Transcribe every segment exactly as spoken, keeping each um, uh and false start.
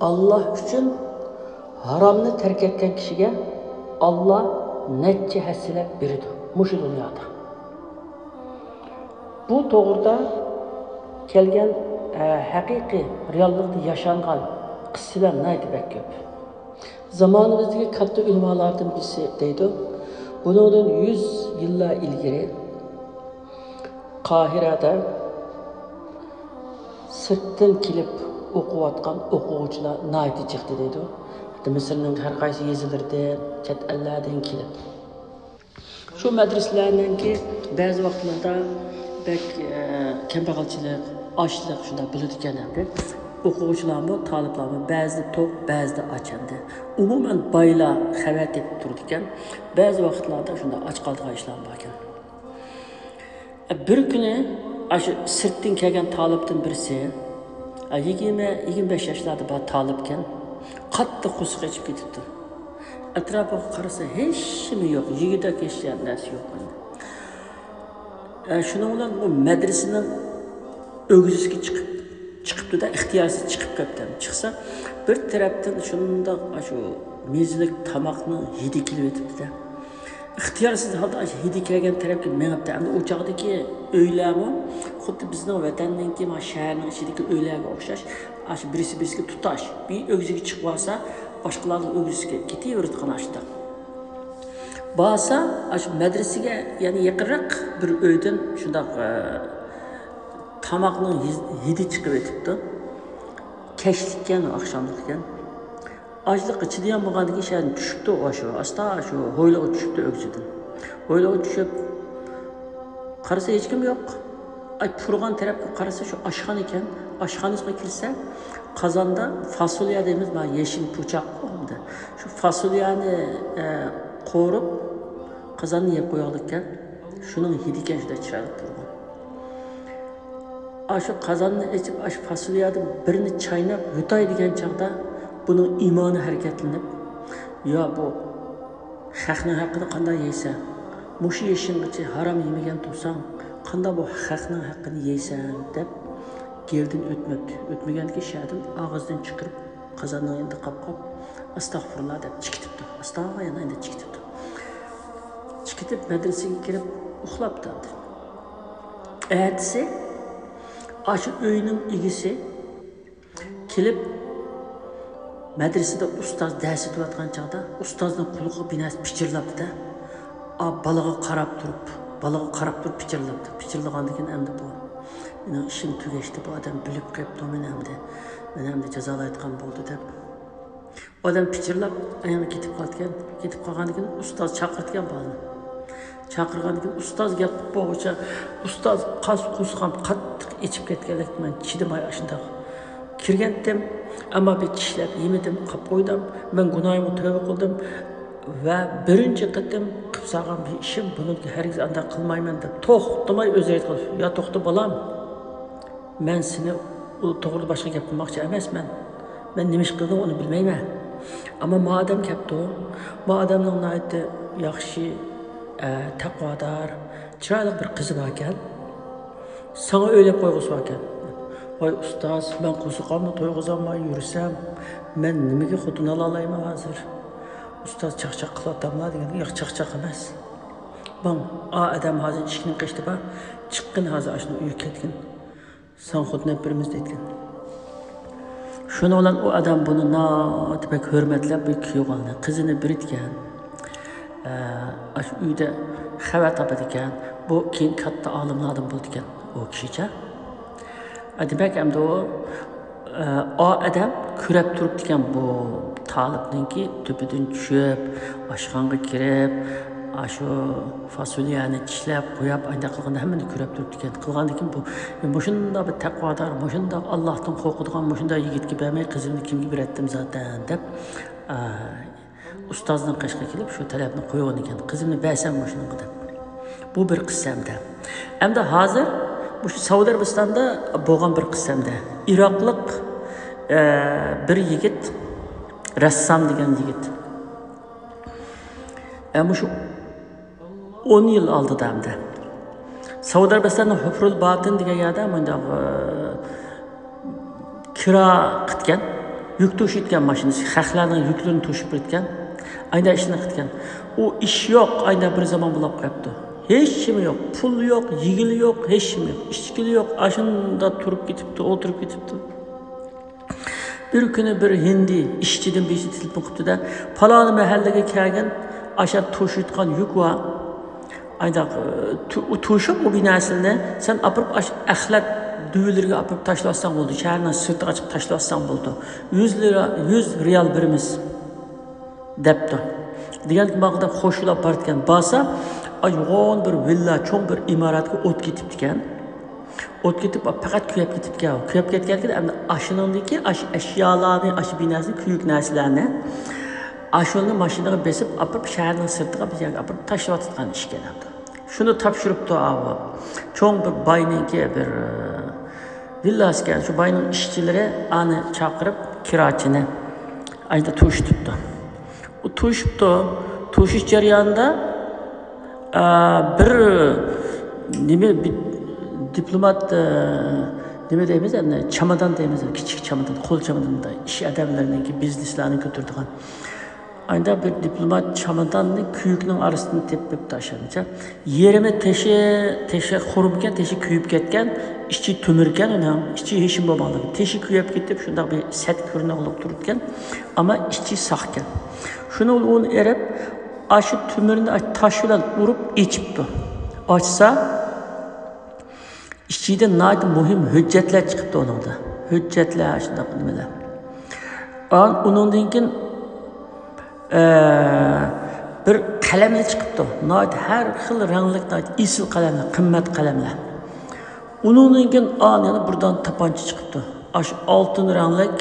ئاللا ئۈچۈن ھارامنى تەرك ئەتكەن كىشىگە ئاللا نەچچە ھەسسىلەپ بېرىدۇ مۇشۇ دۇنيادا. بۇ توغرىدا كەلگەن، ئە، ھەقىقىي رېئاللىقتا ياشانغان قىسسىلەر ناھايىتى بەك كۆپ. زامانىمىزدىكى كاتتا ئۆلىمالاردىن بىرسى دەيدۇ، بۇنىڭدىن يۈز يىللار ئىلگىرى قاھىرەدە سىرتتىن كېلىپ ئوقۇۋاتقان ئوقۇغۇچىلار ناھايىتى جىق دەيدۇ. مىسىرنىڭ ھەر قايسى يېزىلىرىدىن، چەت ئەللەردىن كېلىپ. شۇ مەدرىسىلەرنىڭكى بەزى ۋاقىتلاردا بەك، ئە، كەمبەغەلچىلىك، ئاچلىق شۇنداق بولىدىكەن ئەمدى. ئوقۇغۇچىلارمۇ، تالىپلارمۇ بەزىدە توق، بەزىدە ئاچ ئەمدى. ئومۇمەن بايلار خەۋەر تېپىپ تۇرىدىكەن. بەزى ۋاقىتلاردا شۇنداق ئاچ قالىدىغان ئىشلار باركەن. بىر كۈنى ئاشۇ سىرتتىن كەلگەن تالىپتىن بىرسى، يىگىرمە، يىگىرمە بەش ياشلاردا بار تالىپكەن، قاتتىق قورسىقى ئېچىپ كېتىپتۇ. ئەتراپىغا قارىسا، ھېچنېمە يوق، يېگۈدەك ھېچ نەرسە يوق ئەمدى. شۇنىڭ بىلەن ئۇ مەدرىسىنىڭ ئۆگزىسىگە چىقىپ، چىقىپتۇ-دە، ئىختىيارسىز چىقىپ كەپتۇ. چىقسا، بىر تەرەپتىن شۇنداق ئاشۇ مېزىلىك تاماقنىڭ ھىدى كېلىۋېتىپتۇ-دە. ئىختىيارسىز ھالدا ئاشۇ ھىدى كەلگەن تەرەپكە مېڭىپتۇ. ئەمدى ئۇ چاغدىكى ئۆيلەرمۇ خۇددى بىزنىڭ ۋەتەندىكى مانا شەھەرنىڭ ئىچىدىكى ئۆيلەرگە ئوخشاش، ئاشۇ بىرسى بىرسىگە تۇتاش. بىر ئۆگزىگە چىقىۋالسا، باشقىلارنىڭ ئۆگزىسىگە كېتىۋېرىدىغان ئاشۇنداق. بارسا، ئاشۇ مەدرىسىگە يەنە يېقىنراق بىر ئۆيدىن شۇنداق، ئە، تاماقنىڭ ھىز-، ھىدى چىقىۋېتىپتۇ. كەچلىككەن، ئاخشاملىقكەن. ئاچلىققا چىدىيالمىغاندىكىن شۇ يەردىن چۈشۈپتۇ، ئاشۇ ئاستا شۇ ھويلىغا چۈشۈپتۇ ئۆگزىدىن. ھويلىغا چۈشۈپ قارىسا، ھېچكىم يوق. ئاي، پۇرىغان تەرەپكە قارىسا، شۇ ئاشخانا ئىكەن. ئاشخانىسىغا كىرسە، قازاندا فاسوليا دەيمىز، مانا يېشىل پۇچاق ئەمدى. شۇ فاسوليانى، ئە، قورۇپ، قازاننى يەپ قويغانلىقكەن. شۇنىڭ ھىدىكەن، شۇنداق چىرايلىق پۇرىغان. ئاشۇ قازاننى ئېچىپ، ئاشۇ فاسوليادىن بىرنى چايناپ يۇتاي دېگەن چاغدا، بۇنىڭ ئىمانى ھەرىكەتلىنىپ، يا بۇ خەقنىڭ ھەققىنى قانداق يەيسەن؟ مۇشۇ يېشىڭغىچە ھارام يېمىگەن تۇرساڭ، قانداق بۇ خەقنىڭ ھەققىنى يەيسەن؟ دەپ گېلىدىن ئۆتمەپتۇ. ئۆتمىگەندىكىن شۇ يەردىن ئاغزىدىن چىقىرىپ، قازاننىڭ يېنىدا قاپقاپ، ئەستەغپۇرۇللا دەپ چىقىتىپتۇ. ئاستا يەنە ئەندە چىقىتىپتۇ. چىقىتىپ مەدرىسىگە كىرىپ ئۇخلاپتۇ ئاندىن. ئەتىسى ئاشۇ ئۆينىڭ ئىگىسى كېلىپ، مەدرىسىدە ئۇستاز دەرس ئېتىۋاتقان چاغدا ئۇستازنىڭ قۇلىقىغا بىر نەرسە پىچىرلاپتۇ-دە. ئا، بالىغا قاراپ تۇرۇپ، بالىغا قاراپ تۇرۇپ پىچىرلاپتۇ. پىچىرلىغاندىكىن ئەمدى بۇ، مېنىڭ ئىشىم تۈگەشتى، بۇ ئادەم بىلىپ قېپتۇ مېنى ئەمدى. مېنى ئەمدى جازالايدىغان بولدى دەپ. ئادەم پىچىرلاپ ئاياغى كېتىپ قالىدىكەن. كېتىپ قالغاندىكىن ئۇستاز چاقىرىدىكەن بالىنى. چاقىرغاندىكىن ئۇستاز گەپ قىلىپ بولغۇچە، ئۇستاز قاس قورسىقىم قاتتىق ئېچىپ كەتكەنلىكتىن مەن چىدىماي ئاشۇنداق كىرگەنتىم. ئەمما بىر چىشلەپ يېمىدىم، قاپ قويدۇم. مەن گۇناھىمغا تەۋبە قىلدىم ۋە بىرىنچى قېتىم قىلىپ سالغان بىر ئىشىم، بۇنىڭدىن ھەرگىز ئانداق قىلمايمەن دەپ توختىماي ئۆزى ئېيتقان، يا توختا بالام، مەن سېنى ئۇ توغرىدا باشقا گەپ قىلماقچى ئەمەسمەن. مەن نېمە ئىش قىلدىم، ئۇنى بىلمەيمەن. ئەمما ما ئادەم كەپتۇ. ما ئادەمنىڭ ناھايىتى ياخشى، ئە، تەقۋادار، چىرايلىق بىر قىزى باركەن. ساڭا ئۆيلەپ قويغۇسى باركەن. ۋاي ئۇستاز، مەن قورسىقىمنى تويغۇزالماي يۈرسەم، مەن نېمىگە خوتۇن ئالالايمەن ھازىر؟ ئۇستاز چاقچاق قىلىۋاتاملا دېگەن، ياق، چاقچاق ئەمەس. باڭ، ئا ئادەم ھازىر ئىشىكنىڭ قېشىدا بار، چىققىن ھازىر ئاشۇنىڭ ئۆيىگە كەتكىن. ساڭا خوتۇن ئېلىپ بېرىمىز دەيدىكەن. شۇنىڭ بىلەن ئۇ ئادەم بۇنى ناھايىتى بەك ھۆرمەتلەپ بىر كۈيىۋالدى. قىزىنى بېرىدىكەن. ئە، ئاشۇ ئۆيدە خەۋەر تاپىدىكەن. بۇ كېيىن كاتتا ئالىملاردىن بولىدىكەن ئۇ كىشىچە. ئە، دېمەك، ئەمدى ئۇ، ئە، ئا ئادەم كۆرەپ تۇرۇپتىكەن بۇ تالىپنىڭكى تۆپىدىن چۈشۈپ، ئاشخانىغا كىرىپ، ئاشۇ فاسوليەنى چىشلەپ، قوياپ، ئانداق قىلغاندا ھەممىنى كۆرەپ تۇرۇپتىكەن. قىلغاندىكىن بۇ، مۇشۇنداق بىر تەقۋادار، مۇشۇنداق ئاللاھتىن قورقىدىغان، مۇشۇنداق يىگىتكە بەرمەي، قىزىمنى كىمگە بېرەتتىم زاتەن دەپ، ئا، ئۇستازنىڭ قېشىغا كېلىپ، شۇ تەلەپنى قويغان ئىكەن، قىزىمنى بەرسەم مۇشۇنىڭغا دەپ. بۇ بىر قىسسە ئەمدى. ئەمدى ھازىر مۇشۇ سەئۇدى ئەرەبىستاندا بولغان بىر قىسسە ئەمدى. ئىراقلىق، ئە، بىر يىگىت، رەسسام دېگەن يىگىت. ئە، مۇشۇ ئون يىل ئالدىدا ئەمدى سەئۇدى ئەرەبىستاننىڭ ھۇفرۇل باتىن دېگەن يەردە مۇنداق، ئە، كىرا قىتكەن. يۈك توشۇيدىغان ماشىنىسى، خەقلەرنىڭ يۈكلىرىنى توشۇپ بېرىدىكەن. ئايدا ئىشنى قىلىدىكەن. ئۇ ئىش يوق، ئايدا بىر زامان بولاپ قاپتۇ. ھېچنېمە يوق، پۇل يوق، يېگىلى يوق، ھېچنېمە يوق، ئىچكىلى يوق. ئاشۇنداق تۇرۇپ كېتىپتۇ، ئولتۇرۇپ كېتىپتۇ. بىر كۈنى بىر ھىندى ئىشچىدىن بىرسى تېلېفون قىپتۇ-دە، پالانى مەھەللىگە كەلگىن، ئاشا توشۇيدىغان يۈك بار. ئايداق، ئۇ توشۇپ ئۇ بىناسىنى سەن ئاپىرىپ ئاش ئەخلەت دۆۋىلىرىگە ئاپىرىپ تاشلىۋاتساڭ بولدى، شەھەرنىڭ سىرتىغا چىقىپ تاشلىۋاتساڭ بولدى. يۈز لىرا، يۈز رىيال بېرىمىز، دەپتۇ. دېگەندىكىن ماقۇل دەپ خوشلاپ بارىدىكەن. بارسا، ئايغون بىر ۋىللا، چوڭ بىر ئىمارەتكە ئوت كېتىپتىكەن. ئوت كېتىپ، پەقەت كۆيۈپ كېتىپتىكەن. كۆيۈپ كەتكەندىكىن ئەمدى ئاشۇنىڭدىكى ئاشۇ ئەشيالارنى، ئاشۇ بىناسىنى، كۆيۈك نەرسىلەرنى، ئاشۇنى ماشىنىغا بېسىپ ئاپىرىپ شەھەرنىڭ سىرتىغا بىر يەرگە ئاپىرىپ تاشلىۋاتىدىغان ئىشكەن ئەمدى. شۇنى تاپشۇرۇپتۇ ئاۋۇ. چوڭ بىر باينىڭكى بىر، ئى، ۋىللاسىكەن. شۇ باينىڭ ئىشچىلىرى ئانى چاقىرىپ، كىراچىنى ئايدا توشۇتۇپتۇ. ئۇ توشۇپتۇ. توشۇش جەريانىدا، ئە، بىر نېمە، بىر دىپلومات، ئە، نېمە دەيمىز ئەمدى، چامادان دەيمىز، كىچىك چامادان، قول چاماداندا ئىش ئادەملىرىنىڭكى، بىزنېسلارنى كۆتۈرىدىغان. ئايدا بىر دىپلومات چاماداننى كۆيۈكنىڭ ئارىسىدىن تېپىپتۇ ئاشۇنچە. يېرىمى تېشى، تېشى قۇرۇمكەن، تېشى كۆيۈپ كەتكەن، ئىچى تۆمۈركەن ئۇنىڭ، ئىچى ھېچنېمە بولمىغانلىقى. تېشى كۆيۈپ كېتىپ، شۇنداق بىر سەت كۆرۈنۈپ تۇرىدىكەن، ئەمما ئىچى ساقكەن. شۇنى ئۇنى ئېرىپ، ئاشۇ تۆمۈرنى تاش بىلەن ئۇرۇپ ئېچىپتۇ. ئاچسا، ئىچىدە ناھايىتى مۇھىم ھۆججەتلەر چىقىپتۇ ئۇنىڭدا. ھۆججەتلەر، شۇنداق نېمىلەر. ئان-، ئۇنىڭدىن كېيىن، ئە، بىر قەلەملەر چىقىپتۇ. ناھايىتى ھەر خىل رەڭلىك، ناھايىتى ئېسىل قەلەملەر، قىممەت قەلەملەر. ئۇنىڭدىن كېيىن ئان يەنە بىر دانە تاپانچا چىقىپتۇ. ئاشۇ ئالتۇن رەڭلىك،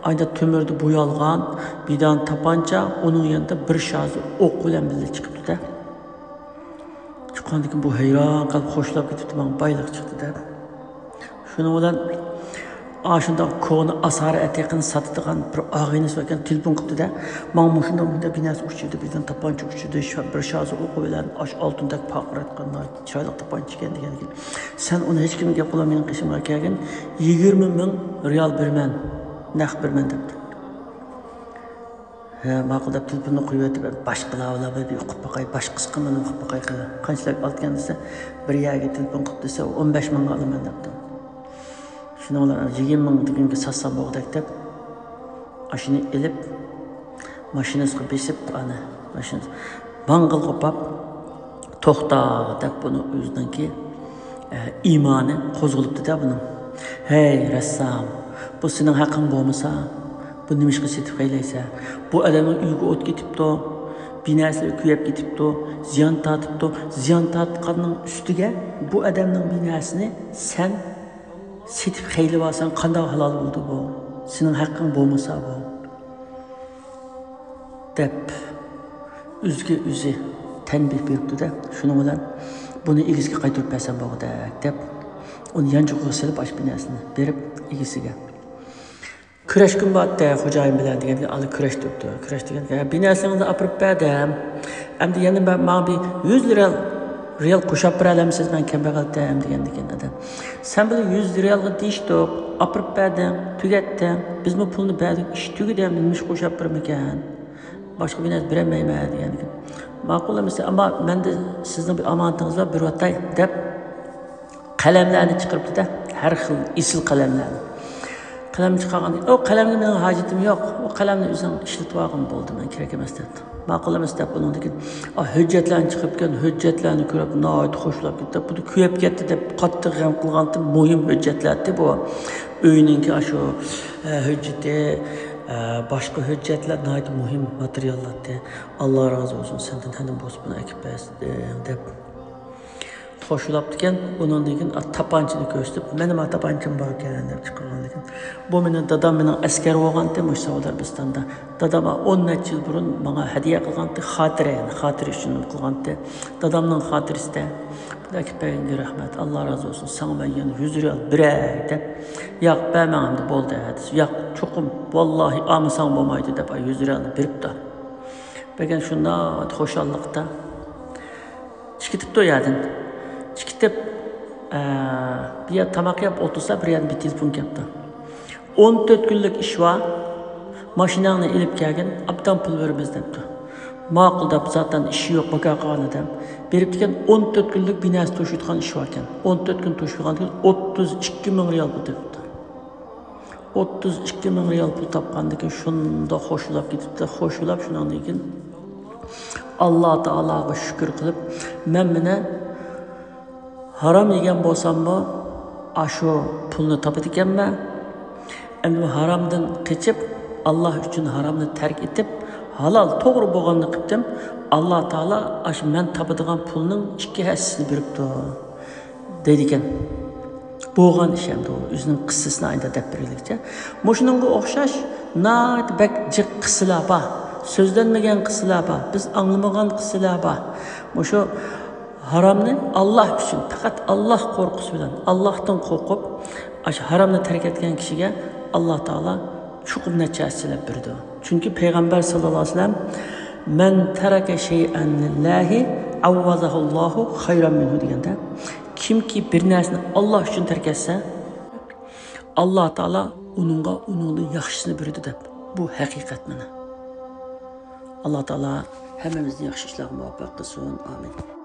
ئايدا تۆمۈردە بويالغان بىر دانە تاپانچا، ئۇنىڭ يېنىدا بىر شازا ئوق بىلەن بىللە چىقىپتۇ-دە. چىققاندىكىن بۇ ھەيران قېلىپ خوشلاپ كېتىپتۇ، ماڭا بايلىق چىقتى دەپ. شۇنىڭ بىلەن ئاشۇنداق كونا ئاسارە ئەتىقىنى ساتىدىغان بىر ئاغىنىسى باركەن، تېلېفون قىپتۇ-دە، ماڭا مۇشۇنداق مۇنداق بىر نەرسە ئۇچرىدى، بىردىن تاپانچا ئۇچرىدى، شا-، بىر شازا ئوقى بىلەن ئاش ئالتۇندەك پارقىرايدىغان چىرايلىق تاپانچا ئىكەن دېگەندىكىن، سەن ئۇنى ھېچكىمگە گەپ قىلماي مېنىڭ قېشىمغا كەلگىن، يىگىرمە مىڭ رىيال بېرىمەن، نەق بېرىمەن دەپتۇ. ھە، ماقۇل دەپ تېلېفوننى قويۇۋېتىپ، باشقىلار بىلەن بىر ئۇقۇپ باقاي، باشقىسىغا مانا ئۇقۇپ باقاي، قېنى. قانچىلىك ئالىدىكەن دېسە، بىر يەرگە تېلېفون قىلىپ دېسە، ئون بەش مىڭغا ئالىمەن دەپتۇ. شۇنىڭ بىلەن يىگىرمە مىڭ دېگەنگە ساتسام بولغۇدەك دەپ، ئاشۇنى ئېلىپ، ماشىنىسىغا بېسىپ، ئانا، ماشىنىسى ماڭغىلى قوپاپ، توختا دەپ بۇنى ئۆزىنىڭكى، ئە، ئىمانى قوزغىلىپتۇ-دە بۇنىڭ. ھەي، رەسسام، بۇ سېنىڭ ھەققىڭ بولمىسا، بۇ نېمىشقا سېتىپ خەيلەيسەن؟ بۇ ئادەمنىڭ ئۆيىگە ئوت كېتىپتۇ، بىناسى كۆيۈپ كېتىپتۇ، زىيان تارتىپتۇ. زىيان تارتقاننىڭ ئۈستىگە بۇ ئادەمنىڭ بىناسىنى سەن سېتىپ خەيلىۋالساڭ قانداق ھالال بولىدۇ بۇ؟ سېنىڭ ھەققىڭ بولمىسا بۇ. دەپ، ئۆزىگە ئۆزى تەنبىھ بېرىپتۇ-دە، شۇنىڭ بىلەن بۇنى ئىگىسىگە قايتۇرۇپ بەرسەم بولغۇدەك دەپ، ئۇنى يانچۇقىغا سېلىپ، ئاشۇ بىناسىنى بېرىپ ئىگىسىگە. كۈرەشكۈم بار ئىدى خوجايىن بىلەن دېگەندىكىن، ئالا كۈرەشتۈرۈپتۇ. كۈرەش دېگەندىكىن، ھە، بىناسىڭىزنى ئاپىرىپ بەردىم. ئەمدى يەنە مە-، ماڭا بىر يۈز رىيال، رىيال قوشاپ بېرەلەمسىز؟ مەن كەمبەغەلتەم دېگەندىكىن ئادەم. سەن بىلەن يۈز رىيالغا دېيىشتۇق، ئاپىرىپ بەردىڭ، تۈگەتتىڭ. بىزمۇ پۇلنى بەردۇق، ئىش تۈگىدى، ئەمدى نېمىشقا قوشاپ بېرىمىكەن؟ باشقا بىر نەرسە بېرەلمەيمەن دېگەندىكىن. ماقۇل ئەمىسە، ئەمما مەندە سىزنىڭ بىر ئامانىتىڭىز بار، بېرىۋاتاي دەپ قەلەملەرنى چىقىرىپتۇ-دە، ھەر خىل ئېسىل قەلەملەرنى. قەلەم چىقارغاندىن كېيىن، ئۇ قەلەمگە مېنىڭ ھاجىتىم يوق، ئۇ قەلەمنى ئۆزۈڭ ئىشلىتىۋالغىن بولدى، مەن كېرەك ئەمەس دەپتۇ. ماقۇل ئەمەس دەپ ئۇنىڭدىن كېيىن، ئا، ھۆججەتلەرنى چىقىرىپكەن، ھۆججەتلەرنى كۆرۈپ ناھايىتى خوشلاپ كېتىپ، بۇ كۆيۈپ كەتتى دەپ قاتتىق غەم قىلغانتى، مۇھىم ھۆججەتلەرتى بۇ. ئۆينىڭكى ئاشۇ، ئە، ھۆججىتى، ئە، باشقا ھۆججەتلەر ناھايىتى مۇھىم ماتېرىياللارتى. ئاللا رازى بولسۇن سەندىن، ھەدىم بولسا بۇنى ئەكىپ بەرسىدىڭ دەپ. خوشلاپتىكەن، ئۇنىڭدىن كېيىن تاپانچىنى كۆرسىتىپ، مانا ما تاپانچام باركەن دەپ چىقارغاندىكىن. بۇ مېنىڭ دادام مېنىڭ ئەسكەر بولغانتى مۇشۇ سەئۇدى ئەرەبىستاندا. دادام ئون نەچچە يىل بۇرۇن ماڭا ھەدىيە قىلغانتى، خاتىرە، يەنى خاتىرە ئۈچۈن قىلغانتى. دادامنىڭ خاتىرىسىدە. بۇنى ئەكىپ بەرگەنگە رەھمەت. ئاللا رازى بولسۇن. ساڭا مەن يەنە يۈز رىيال بېرەي دەپ. ياق، بەرمەڭ ئەمدى، بولدى دېسە. ياق، چوقۇم، ۋاللاھى ئالمىساڭ بولمايدۇ دەپ يۈز رىيالنى بېرىپتۇ. بەرگەن شۇنداق خۇشاللىقتا. چىقىتىپتۇ يەردىن. چىقىتىپ، ئە، بىر يەر تاماق يەپ ئولتۇرسا، بىر يەردىن بىر تېلېفون كەپتۇ. ئون تۆت كۈنلۈك ئىش بار. ماشىناڭنى ئېلىپ كەلگىن، ئوبدان پۇل بېرىمىز دەپتۇ. ماقۇل دەپ، زاتەن ئىشى يوق، بىكار قالغان ئادەم. بېرىپتىكەن، ئون تۆت كۈنلۈك بىناسى توشۇۋاتقان ئىشى باركەن. ئون تۆت كۈن توشۇۋاتقاندىن كېيىن ئوتتۇز ئىككى مىڭ رىيال پۇل تېپىپتۇ. ئوتتۇز ئىككى مىڭ رىيال پۇل تاپقاندىن كېيىن شۇنداق خوشلاپ كېتىپتۇ. خوشلاپ شۇنىڭدىن كېيىن ئاللا تائالاغا شۈكۈر قىلىپ، مەن مانا ھارام يېگەن بولساممۇ، ئاشۇ پۇلنى تاپىدىكەنمەن. ئەمدى بۇ ھارامدىن قېچىپ، ئاللا ئۈچۈن ھارامنى تەرك ئېتىپ، ھالال، توغرا بولغاننى قىپتىم. ئاللا تائالا ئاشۇ مەن تاپىدىغان پۇلنىڭ ئىككى ھەسسىسىنى بېرىپتۇ، دەيدىكەن. بولغان ئىش ئەمدى ئۇ، ئۆزىنىڭ قىسسىسىنى ئايدا دەپ بەرگىلىكچە. مۇشۇنىڭغا ئوخشاش ناھايىتى بەك جىق قىسسىلار بار. سۆزلەنمىگەن قىسسىلار بار. بىز ئاڭلىمىغان قىسسىلار بار. مۇشۇ ھارامنى ئاللا ئۈچۈن، پەقەت ئاللا قورقۇسى بىلەن، ئاللاھتىن قورقۇپ، ئاشۇ ھارامنى تەرك ئەتكەن كىشىگە ئاللا تائالا چوقۇم نەچچە ھەسسىلەپ بېرىدۇ. چۈنكى پەيغەمبەر ساللاللاھۇ ئەلەيھى ۋەسەللەم، مەن تەرەكە شەيئەن لىللاھى ئەۋۋەزەھۇللاھۇ خەيرەن مىنھۇ دېگەندە، كىمكى بىر نەرسىنى ئاللا ئۈچۈن تەرك ئەتسە، ئاللا تائالا ئۇنىڭغا ئۇنىڭدىن ياخشىسىنى بېرىدۇ دەپ. بۇ ھەقىقەت مانا. ئاللا تائالا ھەممىمىزنى ياخشى ئىشلارغا مۇۋەپپەق قىلسۇن. ئامىن.